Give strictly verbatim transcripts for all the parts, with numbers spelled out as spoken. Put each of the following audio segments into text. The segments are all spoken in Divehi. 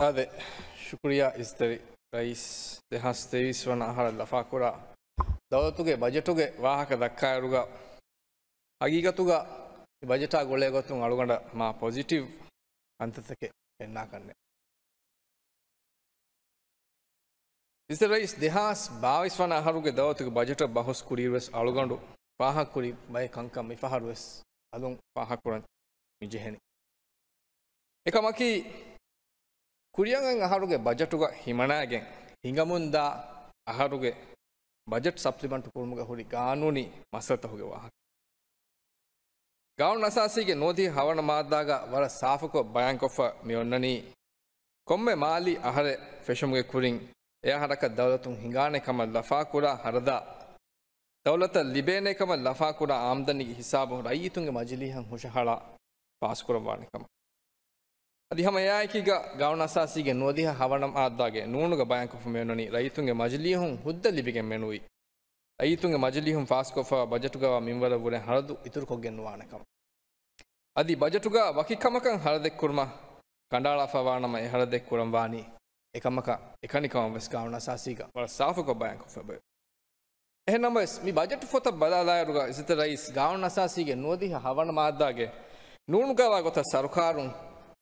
އާދެ، ޝުކުރިއްޔާ އިއްޒަތްތެރި ރައީސް. ދެހާސް ތޭވީސް ވަނަ އަހަރަށް ލަފާކުރާ ދައުލަތުގެ ބަޖެޓުގެ ވާހަކަ ދައްކާއިރުގަ، ހަގީގަތުގަ މި ބަޖެޓާ ގުޅޭ ގޮތުން އަޅުގަނޑަށް މާ ޕޮޒިޓިވް ކަންތައްތަކެއް ފެންނާކަށްނެއް. އިއްޒަތްތެރި ރައީސް، ދެހާސް ބާވީސް ވަނަ އަހަރުގެ ދައުލަތުގެ ބަޖެޓަށް ބަހުސް ކުރިއިރުވެސް އަޅުގަނޑު ފާހަގަކުރި ބައެއް ކަންކަން މިފަހަރުވެސް އަލުން ފާހަގަކުރަން މި ޖެހެނީ. އެކަމަކީ، ކުރިއަށް އައި އަހަރުގެ ބަޖެޓުގަ ހިމަނާގެން ހިނގަމުންދާ އަހަރުގެ ބަޖެޓް ސަޕްލިމަންޓު ކުރުމުގަ ހުރި ގާނޫނީ މައްސަލަތަކުގެ ވާހަކަ. ގާނޫނު އަސާސީގެ ނުވަދިހަ ހަވަނަ މާއްދާގަ ވަރަށް ސާފުކޮށް ބަޔާންކޮށްފަ މި އޮންނަނީ، ކޮންމެ މާލީ އަހަރެއް ފެށުމުގެ ކުރިން އެ އަހަރަކަށް ދައުލަތުން ހިނގާނެ ކަމަށް ލަފާކުރާ ހަރަދާ، ދައުލަތަށް ލިބޭނެ ކަމަށް ލަފާކުރާ އާމްދަނީގެ ހިސާބު ރައްޔިތުންގެ މަޖިލީހަށް ހުށަހަޅާ ފާސްކުރައްވާނެ ކަމަށް. އަދި ހަމަ އެއާއެކީގަ ގާނޫނު އަސާސީގެ ނުވަދިހަ ހަވަނަ މާއްދާގެ ނޫނުގަ ބަޔާންކޮށްފަ މިއޮންނަނީ ރައްޔިތުންގެ މަޖިލީހުން ހުއްދަ ލިބިގެން މެނުވީ، ރައްޔިތުންގެ މަޖިލީހުން ފާސްކޮށްފަވާ ބަޖެޓުގަވާ މިންވަރަށްވުރެ ހަރަދު އިތުރުކޮށްގެން ނުވާނެ ކަމަށް. އަދި ބަޖެޓުގަ ވަކި ކަމަކަށް ހަރަދެއްކުރުމަށް ކަނޑައަޅާފަވާނަމަ އެ ހަރަދެއް ކުރަންވާނީ އެކަމަކަށް އެކަނިކަމަށްވެސް ގާނޫނު އަސާސީގަ ވަރަށް ސާފުކޮށް ބަޔާންކޮށްފައި. އެހެންނަމަވެސް، މި ބަޖެޓު ފޮތަށް ބަލާލާއިރުގަ އިއްޒަތްތެރި ރައީސް ގާނޫނު އަސާސީގެ ނުވަދިހަ ހަވަނަ މާއްދާގެ ނޫނުގަވާ ގޮތަށް ސަރުކާރުން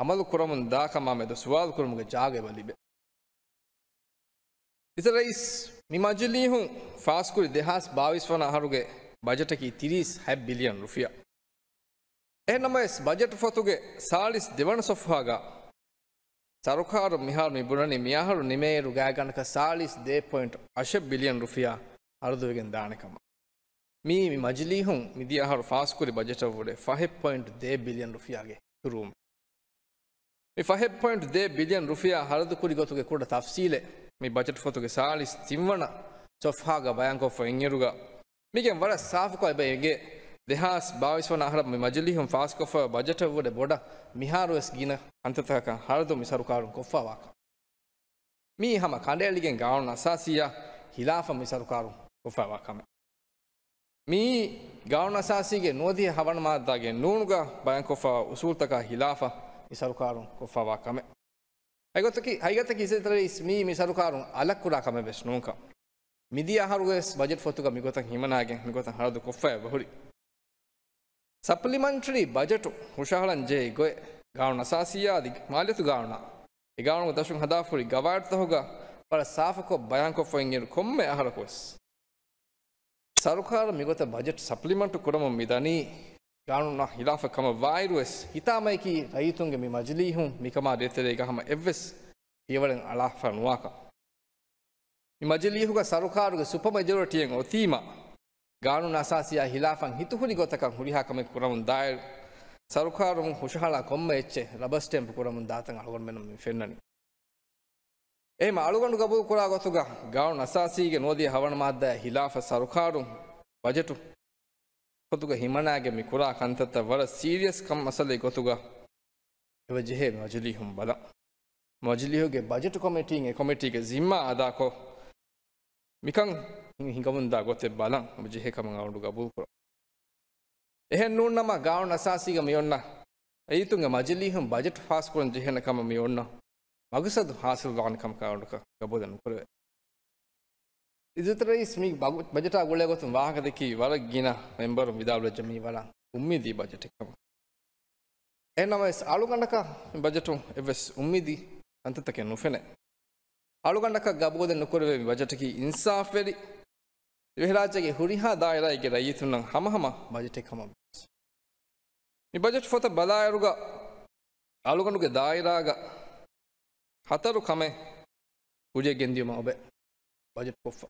އަމަލު ކުރަމުން ދާ ކަމާ މެދު ސުވާލު ކުރުމުގެ ޖާގަ އެބަ ލިބޭ. އިއްޒަތްތެރި ރައީސް، މި މަޖިލީހުން ފާސްކުރި ދެހާސް ބާވީސް ވަނަ އަހަރުގެ ބަޖެޓަކީ ތިރީސް ހަތް ބިލިއަން ރުފިޔާ. އެހެންނަމަވެސް، ބަޖެޓު ފޮތުގެ ސާޅީސް ދެވަނަ ސޮފްހާގަ ސަރުކާރު މިހާރު މި ބުނަނީ މިއަހަރު ނިމޭއިރު ގާތްގަނޑަކަށް ސާޅީސް ދޭއް ޕޮއިންޓް އަށެއް ބިލިއަން ރުފިޔާ ހަރަދުވެގެން ދާނެ ކަމަށް. މިއީ މި މަޖިލީހުން މިދިޔަ އަހަރު ފާސްކުރި ބަޖެޓަށްވުރެ ފަހެއް ޕޮއިންޓް ދޭއް ބިލިއަން ރުފިޔާގެ ހުރުވުމެއް. މި ފަހެއް ޕޮއިންޓް ދޭއް ބިލިއަން ރުފިޔާ ހަރަދުކުރި ގޮތުގެ ކުޑަ ތަފްސީލެއް މި ބަޖެޓު ފޮތުގެ ސާޅީސް ތިންވަނަ ސޮފްހާގަ ބަޔާންކޮށްފަ އިންއިރުގަ، މިގެން ވަރަށް ސާފުކޮށް އެބަ އެނގޭ، ދެހާސް ބާވީސް ވަނަ އަހަރަށް މި މަޖިލީހުން ފާސްކޮށްފަ ބަޖެޓަށްވުރެ ބޮޑަށް މިހާރުވެސް ގިނަ ކަންތައްތަކަކަށް ހަރަދު މި ސަރުކާރުން ކޮށްފަވާކަން. މީ ހަމަ ކަނޑައެޅިގެން ގާނޫނު އަސާސީއާ ހިލާފަށް މި ސަރުކާރުން ކޮށްފަވާ ކަމެއް. މިއީ ގާނޫނު އަސާސީގެ ނުވަދިހަ ހަވަނަ މާއްދާގެ ނޫނުގަ ބަޔާންކޮށްފަވާ އުސޫލުތަކާ ހިލާފަށް މި ސަރުކާރުން ކޮށްފަވާ ކަމެއް. ހަގީގަތަކީ، ހަގީގަތަކީ އިއްޒަތްތެރި ރައީސް، މީ މި ސަރުކާރުން އަލަށްކުރާ ކަމެއް ވެސް ނޫންކަން. މިދިޔަ އަހަރުވެސް ބަޖެޓް ފޮތުގަ މިގޮތަށް ހިމަނާގެން މިގޮތަށް ހަރަދު ކޮށްފައި އެބަހުރި. ސަޕްލިމަންޓަރީ ބަޖެޓު ހުށަހަޅަން ޖެހޭ ގޮތް ގާނޫނު އަސާސީއާ އަދި މާލިޔަތު ގާނޫނާ، އެ ގާނޫނުގެ ދަށުން ހަދާފަހުރި ގަވާއިދުތަކުގަ ވަރަށް ސާފުކޮށް ބަޔާންކޮށްފަ އިންއިރު ކޮންމެ އަހަރަކުވެސް ސަރުކާރު މިގޮތަށް ބަޖެޓް ސަޕްލިމަންޓު ކުރަމުން މިދަނީ ގާނޫނާ ހިލާފަށް ކަމަށް ވާއިރުވެސް، ހިތާމައަކީ ރައްޔިތުންގެ މި މަޖިލީހުން މިކަމާ ދޭތެރޭގަ ހަމަ އެއްވެސް ފިޔަވަޅެއް އަޅާފަ ނުވާކަން. މި މަޖިލީހުގަ ސަރުކާރުގެ ސުޕަ މެޖޯރިޓީއެއް އޮތީމަ، ގާނޫނު އަސާސީއާ ހިލާފަށް ހިތުހުރި ގޮތަކަށް ހުރިހާ ކަމެއް ކުރަމުން ދާއިރު، ސަރުކާރުން ހުށަހަޅާ ކޮންމެ އެއްޗެއް ރަބަރ ސްޓޭމްޕް ކުރަމުން ދާތަން އަޅުގަނޑުމެންނަށް މި ފެންނަނީ. އެހެން އަޅުގަނޑު ގަބޫލު ކުރާ ގޮތުގަ ގާނޫނު އަސާސީގެ ނުވަދިހަ ހަވަނަ މާއްދާއާ ހިލާފަށް ސަރުކާރުން ބަޖެޓު ފޮތުގަ ހިމަނާގެން މި ކުރާ ކަންތައްތައް ވަރަށް ސީރިއަސް ކަން މައްސަލައެއް ގޮތުގަ އެބަ ޖެހޭ މަޖިލީހުން ބަލަން. މަޖިލީހުގެ ބަޖެޓު ކޮމިޓީން އެ ކޮމިޓީގެ ޒިންމާ އަދާކޮށް، މިކަން ހިނގަމުންދާ ގޮތެއް ބަލަން އެބަ ޖެހޭ ކަމަށް އަޅުގަނޑު ގަބޫލު ކުރަން. އެހެން ނޫން ނަމަ، ގާނޫނު އަސާސީގަ މި އޮންނަ ރައްޔިތުންގެ މަޖިލީހުން ބަޖެޓު ފާސްކުރަން ޖެހޭނެ ކަމަށް މި އޮންނަ މަގުސަދު ހާސިލް ވާނެ ކަމަކަށް އަޅުގަނޑަކަށް ގަބޫލެއް ނުކުރެވޭ. އިއްޒަތްތެރި ރައީސް، މި ބަގު-، ބަޖެޓާ ގުޅޭ ގޮތުން ވާހަކަ ދެއްކި ވަރަށް ގިނަ މެމްބަރުން ވިދާޅުވެއްޖެ މީ ވަރަށް އުއްމީދީ ބަޖެޓެއް ކަމަށް. އެހެންނަމަވެސް، އަޅުގަނޑަކަށް މި ބަޖެޓުން އެއްވެސް އުއްމީދީ ކަންތައްތަކެއް ނުފެނޭ. އަޅުގަނޑަކަށް ގަބޫލެއް ނުކުރެވޭ މި ބަޖެޓަކީ އިންސާފްވެރި، ދިވެހިރާއްޖޭގެ ހުރިހާ ދާއިރާއެއްގެ ރައްޔިތުންނަށް ހަމަހަމަ ބަޖެޓެއް ކަމަށް ވެސް. މި ބަޖެޓް ފޮތަށް ބަލާއިރުގަ، އަޅުގަނޑުގެ ދާއިރާގަ ހަތަރު ކަމެއް ކުރިއަށް ގެންދިޔުމަށް އޮބެ ބަޖެޓް ކޮށްފަ.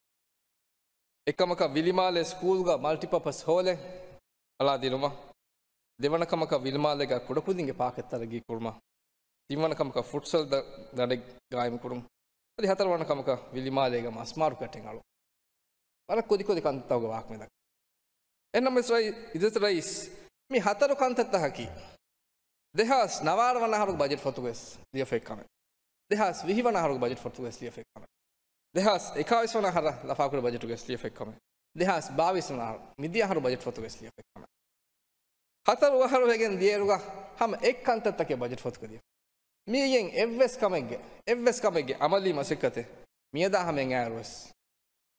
އެއްކަމަކަށް ވިލިމާލޭ ސްކޫލްގަ މަލްޓިޕާޕަސް ހޯލެއް އަޅާދިނުމަށް، ދެވަނަ ކަމަކަށް ވިލިމާލޭގަ ކުޑަކުދިންގެ ޕާކެއް ތަރައްގީ ކުރުމަށް، ތިންވަނަ ކަމަކަށް ފުޓްސަލް ދަ-، ދަނޑެއް ގާއިމް ކުރުން، އަދި ހަތަރުވަނަ ކަމަކަށް ވިލިމާލޭގަ މަސްމާރު ކެޓެއް އަޅުން. ވަރަށް ކުދިކުދި ކަންތައްތަކުގެ ވާހަކަ މި ދައްކަނީ. އެހެންނަމަވެސް ރައީ-، އިއްޒަތް ރައީސް، މި ހަތަރު ކަންތައްތަކަކީ ދެހާސް ނަވާރަ ވަނަ އަހަރުގެ ބަޖެޓް ފޮތުގަވެސް ލިޔެފައި ކަމެއް. ދެހާސް ވިހި ވަނަ އަހަރުގެ ބަޖެޓް ފޮތުގަވެސް ލިޔެފައި ކަމެއް. ދެހާސް އެކާވީސް ވަނަ އަހަރަށް ލަފާކުރި ބަޖެޓުގަވެސް ލިޔެފައި ކަމެއް. ދެހާސް ބާވީސް ވަނަ އަހަރު، މިދިޔަ އަހަރު ބަޖެޓް ފޮތުގަވެސް ލިޔެފައި ކަމެއް. ހަތަރު އަހަރު ވެގެން ދިޔައިރުގަ ހަމަ އެއް ކަންތައްތަކެއް ބަޖެޓް ފޮތުގަ ލިޔެފަ. މިއިގެން އެއްވެސް ކަމެއްގެ، އެއްވެސް ކަމެއްގެ އަމަލީ މަސައްކަތެއް މިއަދާ ހަމައަށް އައިއިރުވެސް،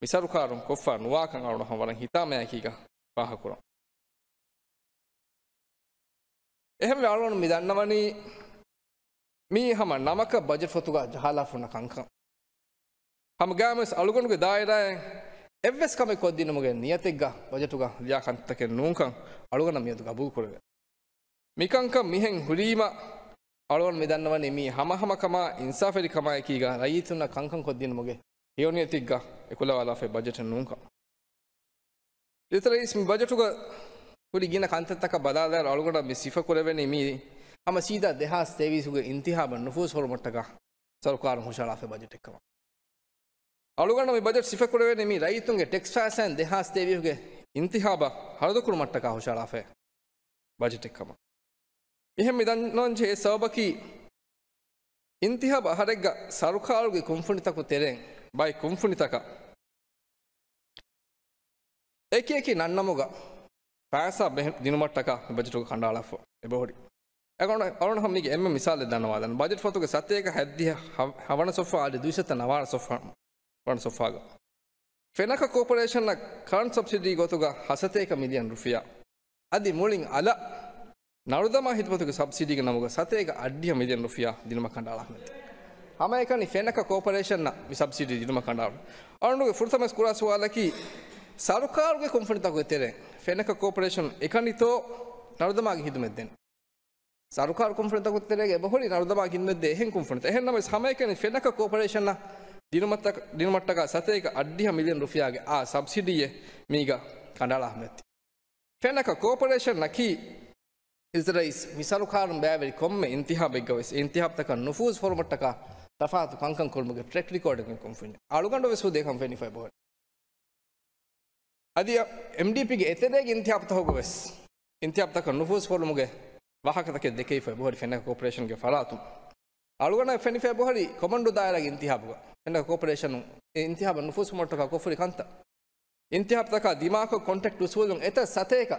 މި ސަރުކާރުން ކޮށްފަ ނުވާކަން އަޅުގަނޑު ހަމަ ވަރަށް ހިތާމަޔާއެކީގަ ފާހަގަކުރަން. އެހެންވެ އަޅުގަނޑު މި ދަންނަވަނީ މީ ހަމަ ނަމަކަށް ބަޖެޓް ފޮތުގަ ޖަހާލާފަ ހުންނަ ކަންކަން. ހަމަ ގާމުވެސް އަޅުގަނޑުގެ ދާއިރާއެއް އެއްވެސް ކަމެއް ކޮށްދިނުމުގެ ނިޔަތެއްގަ ބަޖެޓުގަ ލިޔާ ކަންތައްތަކެއް ނޫންކަން އަޅުގަނޑަށް މިއަދު ގަބޫލުކުރެވޭ. މިކަންކަން މިހެން ހުރީމަ އަޅުގަނޑު މި ދަންނަވަނީ މީ ހަމަހަމަކަމާ އިންސާފުވެރިކަމާއެކީގަ ރައްޔިތުންނަށް ކަންކަން ކޮށްދިނުމުގެ ހެޔޮނިޔަތެއްގަ އެކުލަވާލާފައި ބަޖެޓެއް ނޫންކަން. އިތުރައީސް މި ބަޖެޓުގަ ހުރި ގިނަ ކަންތައްތަކަށް ބަލާލާއިރު އަޅުގަނޑަށް މި ސިފަކުރެވެނީ މީ ހަމަ ސީދާ ދެހާސް ތޭވީސްގެ އިންތިހާބަށް ނުފޫޒު ފޮރުމަށްޓަކާ ސަރުކާރުން ހުށަހަޅާފައި ބަޖެޓެއްކަމަށް. އަޅުގަނޑަށް މި ބަޖެޓް ސިފަކުރެވެނީ މީ ރައްޔިތުންގެ ޓެކްސް ފައިސާއިން ދެހާސް ތޭވީސްގެ އިންތިހާބަށް ހަރަދުކުރުމަށްޓަކާ ހުށަހަޅާފައި ބަޖެޓެއްކަމަށް. މިހެން މި ދަންނަވަންޖެހޭ ސަބަބަކީ، އިންތިހާބު އަހަރެއްގަ ސަރުކާރުގެ ކުންފުނިތަކު ތެރެއިން ބައެއް ކުންފުނިތަކަށް އެކި އެކި ނަންނަމުގަ ފައިސާ ބެހެ-، ދިނުމަށްޓަކާ މި ބަޖެޓުގަ ކަނޑައަޅާފަ އެބަހުރި. އެގޮތުން އަޅުގަނޑު ހަމަ މީގެ އެންމެ މިސާލެއް ދަންނަވާލަން. ބަޖެޓް ފޮތުގެ ސަތޭކަ ހައްދިހަ ހަ-، ހަވަނަ ސޮފްހާ އަދި ދުއިސައްތަ ނަވާރަ ސޮފްހާ، ވަނަ ސޮފްހާގަ ފެނަކަ ކޯޕަރޭޝަނަށް ކަރަންޓް ސަބްސިޑީ ގޮތުގަ ހަ ސަތޭކަ މިލިއަން ރުފިޔާ. އަދި މުޅިން އަލަށް ނަރުދަމާ ހިދުމަތުގެ ސަބްސިޑީގެ ނަމުގަ ސަތޭކަ އަށްޑިހަ މިލިއަން ރުފިޔާ ދިނުމަށް ކަނޑައަޅާފަ މެދު. ހަމައެކަނި ފެނަކަ ކޯޕަރޭޝަނަށް މި ސަބްސިޑީ ދިނުމަށް ކަނޑައަޅު. އަޅުގަނޑުގެ ފުރަތަމަ ކުރާ ސުވާލަކީ، ސަރުކާރުގެ ކުންފުނިތަކުގެ ތެރެއިން ފެނަކަ ކޯޕަރޭޝަން އެކަނިތޯ ނަރުދަމާގެ ހިދުމަތް ދޭން؟ ސަރުކާރު ކުންފުނިތަކުގެ ތެރޭގަ އެބަހުރި ނަރުދަމާގެ ހިދުމަތް ދޭ އެހެން ކުންފުނިތައް. އެހެން ނަމަވެސް ހަމައެކަނި ފެނަކަ ކޯޕަރޭޝަނަށް ދިނުމަށްޓަ-، ދިނުމަށްޓަކާ ސަތޭކަ އަށްޑިހަ މިލިއަން ރުފިޔާގެ އާ ސަބްސިޑީއެއް މީގަ ކަނޑައަޅާފަ މެދު. ފެނަކަ ކޯޕަރޭޝަނަކީ އިތުރައީސް މި ސަރުކާރުން ބައިވެރި ކޮންމެ އިންތިހާބެއްގަވެސް އިންތިހާބުތަކަށް ނުފޫޒު ފޮރުމަށްޓަކާ ތަފާތު ކަންކަން ކުރުމުގެ ޓްރެކް ރެކޯޑެއްގެ ކުންފުންޏެއް. އަޅުގަނޑުވެސް ހުދޭ ކަން ފެނިފައި ބޮހެ. އަދި އެމްޑީޕީގެ އެތެރޭގެ އިންތިހާބުތަކުގަވެސް އިންތިހާބުތަކަށް ނުފޫޒު ފޮރުމުގެ ވާހަކަތަކެއް ދެކެވިފައި ބޮހެ ފެނަކަ ކޯޕަރޭޝަންގެ ފަރާތުން. އަޅުގަނޑަށް ފެނިފައި ބޮހެ ކޮމަންޑޫ ދާއިރާގެ އިންތިހާބުގަ ފެނަކަ ކޯޕަރޭޝަނުން އެ އިންތިހާބަށް ނުފޫޒު ފޮރުމަށްޓަކާ ކޮށްފަ ހުރި ކަންތައް. އިންތިހާބުތަކާ ދިމާކޮށް ކޮންޓްރެކްޓް އުސޫލުން އެތައް ސަތޭކަ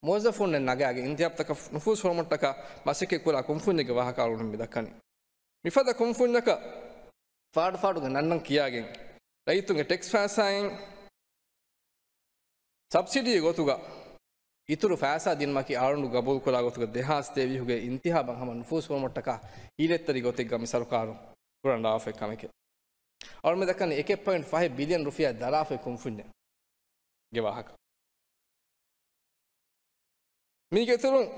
މުވައްޒަފުންނެއް ނަގާގެން އިންތިހާބުތަކަށް ނުފޫޒު ފޮރުމަށްޓަކާ މަސައްކަތް ކުރާ ކުންފުންޏެއްގެ ވާހަކަ އަޅުގަނޑު މި ދައްކަނީ. މިފަދަ ކުންފުންޏަކަށް ފާޑުފާޑުގެ ނަންނަން ކިޔާގެން ރައްޔިތުންގެ ޓެކްސް ފައިސާއިން ސަބްސިޑީ ގޮތުގަ އިތުރު ފައިސާ ދިނުމަކީ އަޅުގަނޑު ގަބޫލުކުރާ ގޮތުގަ ދެހާސް ތޭވީސްގެ އިންތިހާބަށް ހަމަ ނުފޫޒު ފޮރުމަށްޓަކާ ހީލަތްތެރި ގޮތެއްގަ މި ސަރުކާރުން ކުރަން ރާވާފައި ކަމެކޭ. އަޅުގަނޑު މި ދައްކަނީ އެކެއް ޕޮއިންޓް ފަހެއް ބިލިއަން ރުފިޔާ ދަރާފައި ކުންފުންޏެއްގެ ވާހަކަ. މީގެ އިތުރުން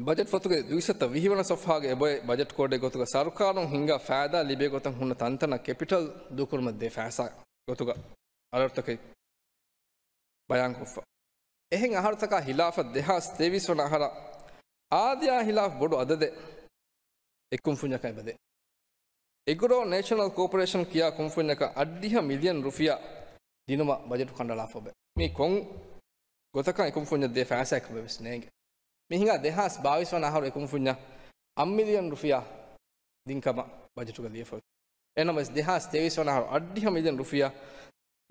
ބަޖެޓް ފޮތުގެ ދުއިސައްތަ ވިހި ވަނަ ސޮފްހާގެ އެބައޮތް ބަޖެޓް ކޯޑެއް ގޮތުގަ ސަރުކާރުން ހިންގާ ފައިދާ ލިބޭ ގޮތަށް ހުންނަ ތަންތަނަށް ކެޕިޓަލް ދޫކުރުމަށް ދޭ ފައިސާ ގޮތުގަ އަލަރުތަކެއް ބަޔާންކޮށްފަ. އެހެން އަހަރުތަކާ ހިލާފަށް ދެހާސް ތޭވީސް ވަނަ އަހަރަށް އާދަޔާ ހިލާފް ބޮޑު އަދަދެއް އެއް ކުންފުންޏަކަށް އެބަދޭ. އެގްރޯ ނޭޝަނަލް ކޯޕަރޭޝަން ކިޔާ ކުންފުންޏަކަށް އަށްޑިހަ މިލިއަން ރުފިޔާ ދިނުމަށް ބަޖެޓު ކަނޑައަޅާފަ އޮވޭ. މީ ކޮން ގޮތަކަށް އެ ކުންފުންޏަށް ދޭ ފައިސާއެއް ކަމެއް ވެސް ނޭނގެ. މި ހިނގާ ދެހާސް ބާވީސް ވަނަ އަހަރު އެ ކުންފުންޏަށް އަށް މިލިއަން ރުފިޔާ ދިން ކަމަށް ބަޖެޓުގަ ލިޔެފަ. އެހެންނަމަވެސް ދެހާސް ތޭވީސް ވަނަ އަހަރު އަށްޑިހަ މިލިއަން ރުފިޔާ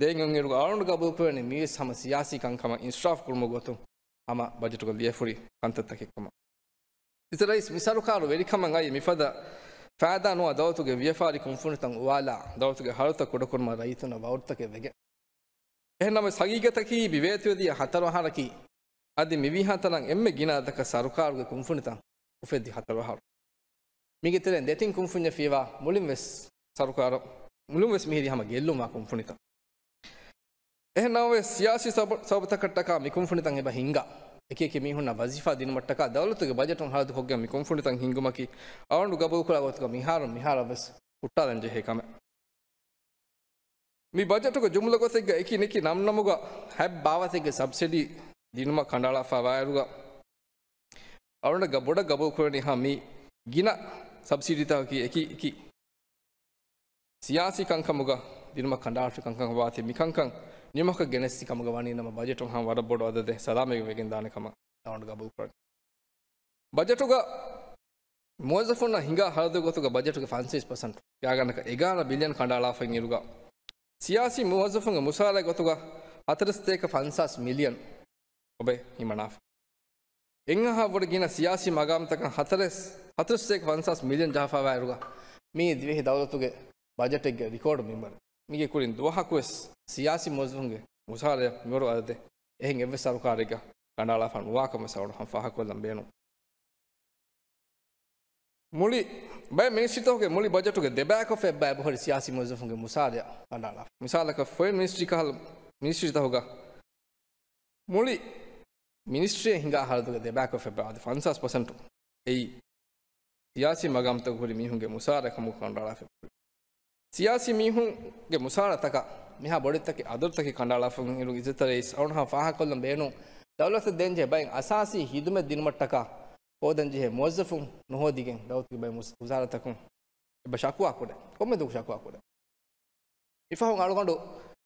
ދޭން އޮތްއިރުގަ އަޅުގަނޑު ގަބޫލުކުރަނީ މީވެސް ހަމަ ސިޔާސީ ކަންކަމަށް އިންސާފު ކުރުމުގެ ގޮތުން ހަމަ ބަޖެޓުގަ ލިޔެފަ ހުރި ކަންތައްތަކެއް ކަމަށް. އިތުރައީސް މި ސަރުކާރު ވެރިކަމަށް އައީ މިފަދަ ފައިދާ ނުވާ ދައުލަތުގެ ވިޔަފާރި ކުންފުނިތައް އުވާލާ، ދައުލަތުގެ ހަރަދުތައް ކުޑަކުރުމަށް ރައްޔިތުންނަށް ވައުދުތަކެއް ވެގެން. އެހެންނަމަވެސް ހަގީގަތަކީ މި ވޭތުވެދިޔަ ހަތަރު އަހަރަކީ އަދި މިވީހާތަނަށް އެންމެ ގިނަ އަދަދަކަށް ސަރުކާރުގެ ކުންފުނިތައް އުފެއްދި ހަތަރު އަހަރު. މީގެ ތެރެއިން ދެތިން ކުންފުންޏެއް ފިޔަވާ މުޅިން ވެސް ސަރުކާރަށް، މުޅިން ވެސް މިހިރީ ހަމަ ގެއްލުންވާ ކުންފުނިތައް. އެހެން ނަމަވެސް، ސިޔާސީ ސަބަ-، ސަބަބުތަކަށްޓަކާ މި ކުންފުނިތައް އެބަ ހިންގާ، އެކި އެކި މީހުންނަށް ވަޒީފާ ދިނުމަށްޓަކާ ދައުލަތުގެ ބަޖެޓުން ހަރަދުކޮށްގެން މި ކުންފުނިތައް ހިންގުމަކީ، އަޅުގަނޑު ގަބޫލުކުރާ ގޮތުގަ މިހާރުން މިހާރަށް ވެސް ހުއްޓާލަން ޖެހޭ ކަމެއް. މި ބަޖެޓުގެ ޖުމްލަ ގޮތެއްގަ އެކި ނެކި ނަމްނަމުގަ ހަތް ބާވަތެއްގެ ސަބްސިޑީ ދިނުމަށް ކަނޑައަޅާފައިވާއިރުގަ، އަޅުގަނޑަށް ބޮޑަށް ގަބޫލުކުރަނީ ހަމަ މި ގިނަ ސަބްސިޑީތަކަކީ އެކި އެކި ސިޔާސީ ކަންކަމުގަ ދިނުމަށް ކަނޑައަޅާފަ ކަންކަމަށް ވާތީ، މިކަންކަން ނިމުމަކަށް ގެނެސްދި ކަމުގަ ވަނީ ނަމަ، ބަޖެޓުން ހަމަ ވަރަށް ބޮޑު އަދަދެއް ސަލާމަތްވެ ވެގެންދާނެ ކަމަށް އަޅުގަނޑު ގަބޫލުކުރަނީ. ބަޖެޓުގަ މުވައްޒަފުންނަށް ހިނގާ ހަރަދު ގޮތުގަ ބަޖެޓުގެ ފަންސަވީސް ޕަސެންޓް ގާގަނޑަކަށް އެގާރަ ބިލިއަން ކަނޑައަޅާފައި އިރުގަ، ސިޔާސީ މުވައްޒަފުންގެ މުސާރަ ގޮތުގަ ހަތަރެއް ސަތޭކަ ފަންސާސް މިލިއަން އޮބެ ހިމަނާފަ. އެންހާ ވުރެ ގިނަ ސިޔާސީ މަގާމްތަކަށް ހަތަރެސް، ހަތަރެސް ސަތޭކަ ފަންސާސް މިލިއަން ޖަހާފައިވާއިރުގަ، މީ ދިވެހި ދައުލަތުގެ ބަޖެޓެއްގެ ރިކޯޑު މިންވަރެއް. މީގެ ކުރިން ދުވަހަކުވެސް ސިޔާސީ މުވައްޒަފުންގެ މުސާރަޔަށް މިވަރު އަދަދެއް އެހެން އެއްވެސް ސަރުކާރެއްގަ ކަނޑައަޅާފަ ނުވާކަމަށް އަޅުގަނޑު ފާހަގަކޮށްލަން ބޭނުން. މުޅި ބައެއް މިނިސްޓްރީތަކުގެ މުޅި ބަޖެޓުގެ ދެބައިކޮށްފަ އެއްބައި އެބަހުރި ސިޔާސީ މުވައްޒަފުންގެ މުސާރަޔަށް ކަނޑައަޅާފަ. މިސާލަކަށް ފޮރިން މިނިސްޓްރީ ކަހަލަ މިނިސްޓްރީތަކުގަ މުޅި މިނިސްޓްރީއެއް ހިނގާ ހަރަދުގެ ދެބައިކޮށްފަ އަދި ފަންސާސް ޕަސެންޓު އެއީ ސިޔާސީ މަގާމްތަކު ހުރި މީހުންގެ މުސާރަ ކަމުގަ ކަނޑައަޅާފަ. ސިޔާސީ މީހުންގެ މުސާރަތަކަށް މިހާ ބޮޑެތި އަދަދުތަކެއް ކަނޑައަޅާފަ އިރު އިއްޒަތްތެރި ރައީސް އަޅުގަނޑު ފާހަގަކޮށްލަން ބޭނުން. ދައުލަތަށް ދޭންޖެހޭ ބައެއް އަސާސީ ހިދުމަތް ދިނުމަށްޓަކާ ހޯދަންޖެހޭ މުވައްޒަފުން ނުހޯދިގެން ދައުލަތުގެ ބައެއް މުސް-، ވުޒާރާތަކުން އެބަ ޝަކުވާ ކުރޭ. ކޮންމެ ދުވަހަކު ޝަކުވާ ކުރޭ. މިފަހުން އަޅުގަނޑު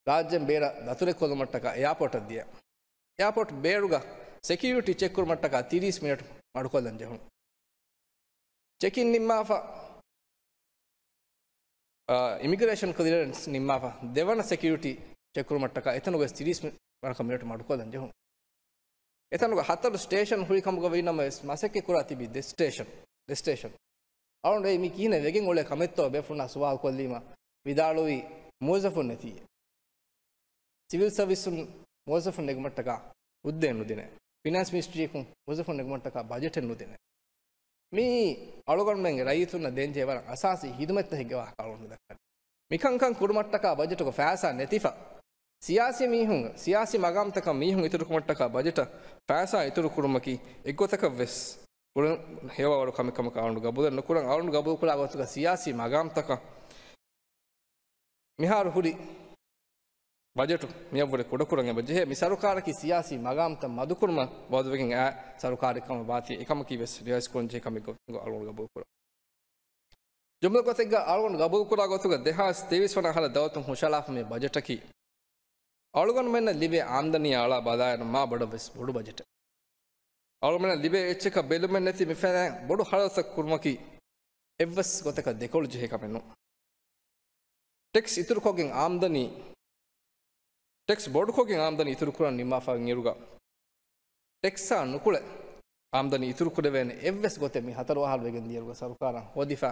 ރާއްޖޭން ބޭރަށް ދަތުރެއް ކޮށްލުމަށްޓަކާ އެއާޕޯޓަށް ދިޔަ. އެއާޕޯޓް ބޭރުގަ ސެކިއުރިޓީ ޗެކް ކުރުމަށްޓަކާ ތިރީސް މިނެޓް މަޑުކޮށްލަން ޖެހުނު. ޗެކިން ނިންމާފަ، އާ، އިމިގްރޭޝަން ކްލިއަރެންސް ނިންމާފަ، ދެވަނަ ސެކިއުރިޓީ ޗެކް ކުރުމަށްޓަކާ އެތަނުގަވެސް ތިރީސް މި-، ވަރަކަށް މިނެޓް މަޑުކޮށްލަން ޖެހުނު. އެތަނުގަ ހަތަރު ސްޓޭޝަން ހުރި ކަމުގަ ވީނަމަވެސް، މަސައްކަތް ކުރާ ތިބި ދެ ސްޓޭޝަން، ދެ ސްޓޭޝަން. އަޅުގަނޑު އެ މީ ކިހިނެއް ވެގެން އުޅޭ ކަމެއްތޯ ބޭފުޅުންނާ ސުވާލު ކޮށްލީމަ، ވިދާޅުވީ މުވައްޒަފުން ނެތީ. ސިވިލް ސަރވިސުން މުވައްޒަފުން ނެގުމަށްޓަކާ ހުއްދައެއް ނުދިނޭ. ފިނޭންސް މިނިސްޓްރީއަކުން މުވައްޒަފުން ނެގުމަށްޓަކާ ބަޖެޓެއް ނުދިނޭ. މިއީ އަޅުގަނޑުމެންގެ ރައްޔިތުންނަށް ދޭންޖެހޭ ވަރަށް އަސާސީ ހިދުމަތްތަކެއްގެ ވާހަކަ އަޅުގަނޑު ދައްކަނީ. މިކަންކަން ކުރުމަށްޓަކާ ބަޖެޓުގަ ފައިސާ ނެތިފަ، ސިޔާސީ މީހުން، ސިޔާސީ މަގާމްތަކަށް މީހުން އިތުރުކުރުމަށްޓަކާ ބަޖެޓަށް ފައިސާ އިތުރުކުރުމަކީ އެއްގޮތަކަށްވެސް ކުރަން ހެޔޮވާވަރު ކަމެއް ކަމަކަށް އަޅުގަނޑު ގަބޫލެއް ނުކުރަން. އަޅުގަނޑު ގަބޫލުކުރާ ގޮތުގަ ސިޔާސީ މަގާމްތަކަށް މިހާރު ހުރި ބަޖެޓު މިއަށްވުރެ ކުޑަކުރަން އެބަ ޖެހޭ. މި ސަރުކާރަކީ ސިޔާސީ މަގާމްތައް މަދުކުރުމަށް ވައުދުވެގެން އައި ސަރުކާރެއް ކަމަށް ވާތީ، އެކަމަކީ ވެސް ރިވައިޒް ކުރަން ޖެހޭ ކަމެއް ގޮތުގަ އަޅުގަނޑު ގަބޫލުކުރަން. ޖުމްލަ ގޮތެއްގަ އަޅުގަނޑު ގަބޫލުކުރާ ގޮތުގަ ދެހާސް ތޭވީސް ވަނަ އަހަރަށް ދައުލަތުން ހުށަހަޅާފަ މި ބަޖެޓަކީ އަޅުގަނޑުމެންނަށް ލިބޭ އާމްދަނީ އަޅާ ބަލާއިރު މާ ބޮޑަށް ވެސް ބޮޑު ބަޖެޓެއް. އަޅުގަނޑުމެންނަށް ލިބޭ އެއްޗަކަށް ބެލުމެއް ނެތި މިފަދައިން ބޮޑު ހަރަދުތައް ކުރުމަކީ އެއްވެސް ގޮތަކަށް ދެކޮޅު ޖެހޭ ކަމެއް ނޫން. ޓެކްސް އިތުރުކޮށްގެން އާމްދަނީ، ޓެކްސް ބޮޑުކޮށްގެން އާމްދަނީ އިތުރުކުރަން ނިންމާފައި އިރުގަ، ޓެކްސްއާ ނުކުޅެ އާމްދަނީ އިތުރުކުރެވޭނެ އެއްވެސް ގޮތެއް މި ހަތަރު އަހަރު ވެގެން ދިޔައިރުގަ ސަރުކާރަށް ހޯދިފަ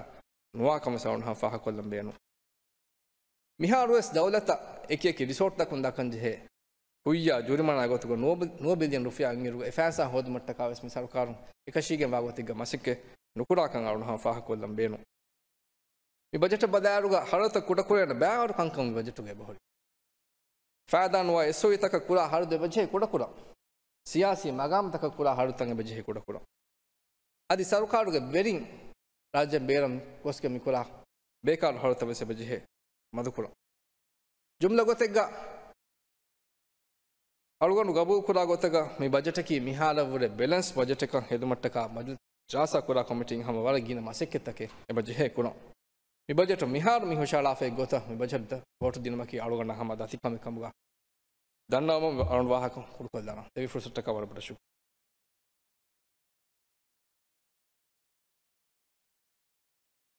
ނުވާކަމަށް އަޅުގަނޑު ފާހަގަކޮށްލަން ބޭނުން. މިހާރުވެސް ދައުލަތަށް އެކިއެކި ރިސޯޓްތަކުން ދައްކަން ޖެހޭ ކުއްޔާ ޖޫރިމަނާ ގޮތުގަ ނުވަ ބި-، ނުވަ ބިލިއަން ރުފިޔާ އިރުގަ އެ ފައިސާ ހޯދުމަށްޓަކާވެސް މި ސަރުކާރުން އެކަށީގެންވާ ގޮތެއްގަ މަސައްކަތް ނުކުރާކަން އަޅުގަނޑު ފާހަގަކޮށްލަން ބޭނުން. މި ބަޖެޓަށް ބަލާއިރުގަ ހަރަދުތައް ކުޑަކުރޭނެ ބައިވަރު ކަންކަމަށް މި ބަޖެޓުގަ އެބަހުރި. ފައިދާ ނުވާ އެސްއޯއީތަކަށް ކުރާ ހަރަދު އެބަޖެހޭ ކުޑަކުރަން. ސިޔާސީ މަގާމްތަކަށް ކުރާ ހަރަދުތައް އެބަޖެހޭ ކުޑަކުރަން. އަދި ސަރުކާރުގެ ވެރިން ރާއްޖޭން ބޭރަށް ގޮސްގެން މިކުރާ ބޭކާރު ހަރަދުތައް ވެސް އެބަޖެހޭ މަދުކުރަން. ޖުމްލަ ގޮތެއްގަ އަޅުގަނޑު ގަބޫލުކުރާ ގޮތަކަށް މި ބަޖެޓަކީ މިހާރަށްވުރެ ބެލެންސް ބަޖެޓެއްކަން ހެދުމަށްޓަކާ ބަޖެޓް ދިރާސާ ކުރާ ކޮމިޓީން ހަމަ ވަރަށް ގިނަ މަސައްކަތްތަކެއް އެބަ ޖެހޭ ކުރަން. މި ބަޖެޓު މިހާރު މި ހުށަހަޅާފައި ގޮތަށް މި ބަޖެޓް ވޯޓު ދިނުމަކީ އަޅުގަނޑަށް ހަމަ ދަތި ކަމެއް ކަމުގަ ދަންނަވަމުން އަޅުގަނޑު ވާހަކަ ކުރުކޮށްލާނަން. ދެވި ފުރުސަތަކަށް ވަރަށް ބޮޑަށް ޝުކުރިއްޔާ.